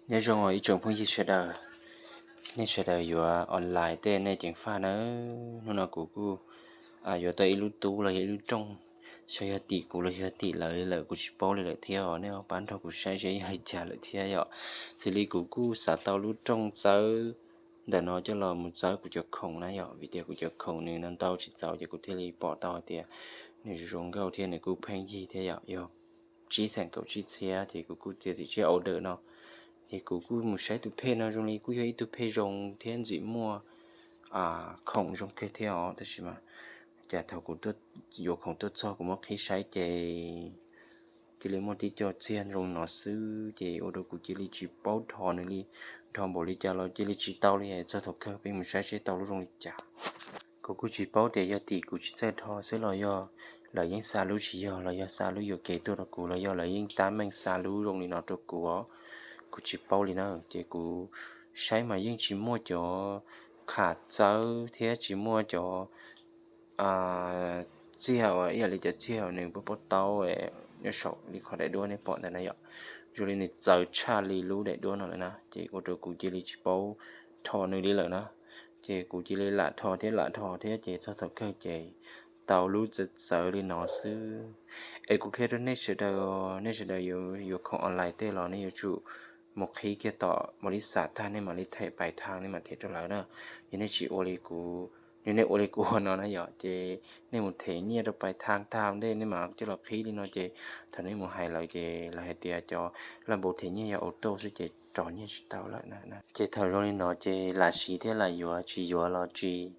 Nyob zoo ib tsoom phooj ywg sawv daws, nej sawv daws yuav online tej nej ceev faj nawb. Hnub no kuv kuj yuav tau ib lub tub los yog ib lub rooj, xyov yog tim kuv los yog tim lawv li lawm kuv tsis paub li lawm thiab os. Nej ho pab nrog kuv saib seb yog li cas lawm thiab yom. Xws li kuv kuj xav tau lub rooj txawb ntawm no coj los mus txawb kuv cov khoom na yom, vim tias kuv cov khoom nws ntau ntau tsis txaus ces kuv thiaj li pom tau hais tias nws zoo nkauj thiab nws kuj pheej yig thiab yom. Yog tsib xees kaum tsib txhiab ces kuv kuj txiav txim siab order no. Ces kuv kuj mus saib tus phej no zoo li kuj yog ib tug phej zoo thiab ntxim muaj khoom zoo kawg thiab os, tab sis mas cas thaum kuv yuav khoom tuaj txog kuv muab qhib saib ces cia li muaj tib co txiag zoo no xwb ces ua rau kuv cia li tsis paub rho nws li, rho npaum li cas los cia li tsis tau li. Txog thaum kawg peb mus saib seb tau lub zoo li cas. Kuv kuj tsis paub tias yog tim kuv tsis txawj rho xwb los yog lawv yeej xa lub tsis yog los yog xa lub yuam kev tuaj rau kuv los yog lawv yeej tab meeg xa lub zoo li no rau kuv os. Kuv tsis paub li na, ces kuv saib mas yeej tsis muaj cov qham txawb thiab tsis muaj cov txiag uas ib yam li cov txiag uas nws pab pab tau nyob saum li qhov daim duab nej pom ntawm no yom. Zoo li nws txawv tshaj li lub daim duab no lawm na, ces ua rau kuv cia li tsis paub rho nws li lawm na. Ces kuv cia li lam rho thiab lam rho thiab ces txog thaum kawg ces tau lub txawv txawv li no xwb. Es kuv qhia rau nej sawv daws, nej sawv daws yuav yuav khoom online tej los nej yuav tsum mus qhib kiag tom npaum li xav tag nej mam li them pais thaj nej mam them rau lawv na. Yog nej tsis ua li kuv, yog nej ua li kuv ua no na yom, ces nej mus them nyiaj rau pais thaj tag ntej nej mam coj los qhib li no ces thaum nej mus hais lawv ces lawv hais tias cov laj npau them nyiaj yog auto xwb ces rov nyiaj tsis tau lawm na. Ces thaum zoo li no ces lam siv thiab lam yuav, tsis yuav los tsis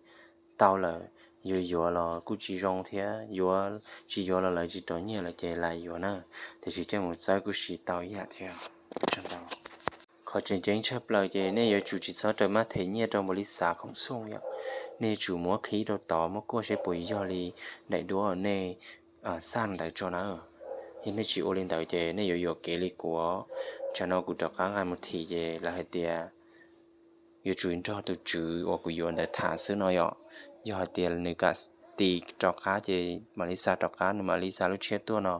tau lawm, yuav yuav los kuj tsis zoo thiab, yuav tsis yuav los lawv tsis rov nyiaj lawm ces lam yuav na. Tiam sis coj mus txawb kuj siv tau ib yam thiab. Qhov tseem ceeb tshaj plaws ces nej yuav tsum tsis txhob raws maj them nyiaj rau npaum li xav khoom xooj yom. Nej yuav tsum muab qhib rau tod muab kuaj seb puas yog li daim duab nej xaj ntawd tso na. Yog nej tsis ua li ntawd ces nej yuav yuam kev li kuv. Tsam no kuv rov qab nqa mus thim ces lawv hais tias yuav tsum nrog tus tswv uas kuv yuav ntawd tham xwb no yom. Yog hais tias nws kam tis rov qab ces mam li xa rov qab, nws mam li xa lub tshiab tuaj no.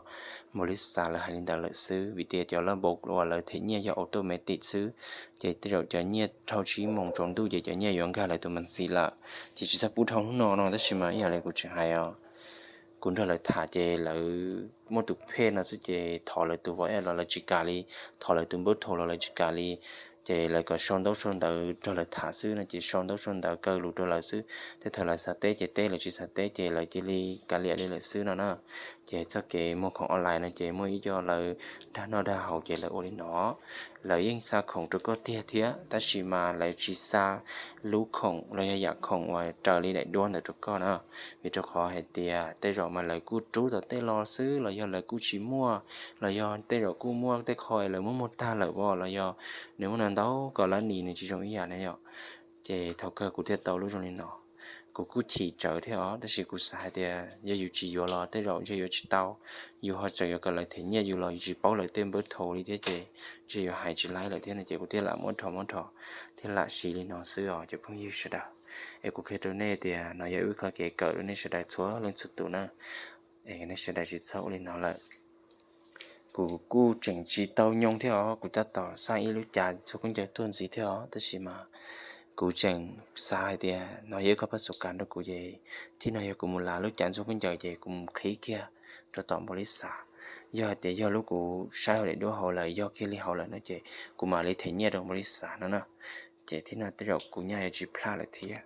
Npaum li xav lawv hais li ntawd lawm xwb, vim tias cov laj npau uas lawv them nyiaj yog automatic xwb, ces tej zaum cov nyiaj dhau tsib moos tsaus ntuj ces cov nyiaj yuav nkag lawv tus mas ntxiv lawm. Ces tsis txhob pub dhau hnub no no, tab sis mas ib yam li kuv tseem hais os, kuv nrog lawv tham ces lawv muaj tus phej no xwb ces thov lawv tus vauv los lawv tsis kam li, thov lawv tus npawb thaum los lawv tsis kam li. Ces lawv kom sau ntaub sau ntawv nrog lawv tham xwb no ces sau ntaub sau ntawv kaw lus rau lawv xwb, tej thaum lawv xav teb ces teb, lawv tsis xav teb ces lawv cia li kav liam li lawm xwb no na. Ces txoj kev muag khoom online no ces muaj ib co lawv dag noj dag haus ces lawv ua li no. Lawv yeej xa khoom rau koj tiag thiab tab sis mas lawv tsis xa lub khoom los yog yam khoom uas raws li daim duab ntawd rau koj na. Vim rau qhov hais tias tej zaum mas lawv kuj rub tom tej los xwb los yog lawv kuj tsis muaj, los yog tej zaum kuj muaj tej qho lawv muab muag tag lawm as los yog nws muaj no ntau kom lab nis nws tsis zoo ib yam na yom. Ces thaum kawg kuv thiaj tau lub zoo li no. Kuv kuj chim tsawv thiab os, tab sis kuv xav hais tias yog yus tsis yuav los tej zaum ntshe yuav tsis tau, yus ho tseem yuav kom lawv them nyiaj yus los yus tsis paub lawv tej npawb thaum li thiab ces ntshe yuav hais tsis laib lawm thiab no ces kuv thiaj lam muab rho muab rho thiab lam siv li no xwb os cov phooj ywg sawv daws. Es kuv qhia rau nej tias no yog ib qho kev kawm rau nej sawv daws txhua leej txhua tus na. Es nej sawv daws tsis txhob ua li no lawm. Kuv kuj tseem tsis tau nyoo thiab os, kuv tab tom xaj ib lub cav ntxhua khaub ncaws tuaj ntxiv thiab os, tab sis mas kuv tseem xav hais tias no yog ib qho paj xu kas rau kuv ces thib no yog kuv mus lav lub cav ntxhua khaub ncaws ces kuv mus qhib kiag rau tom npaum li xav. Yog hais tias yog lub kuv saib hauv daim duab hauv lawm yog kiag li hauv lawm no ces kuv mam li them nyiaj rau npaum li xav no na. Ces thib no tej zaum kuv nyaj yuav tsis plaj lawm thiab.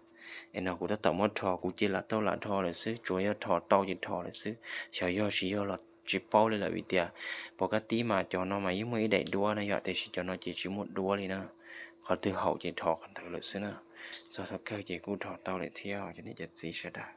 Es no kuv tab tom muab rho, kuv cia lam tau lam rho lawm xwb, tsuas yog rho tau ces rho lawm xwb, xyov yog tsis yog los tsis paub li lawm vim tias pom kab tib mas cov no mas yeej muaj ib daim duab na yom, tiam sis cov no ces tsis muaj duab li na. Qhov twg haum ces rho qhov ntawd lawm xwb na. Txog thaum kawg ces kuj rho tau lawm thiab cov niam cov txiv sawv daws.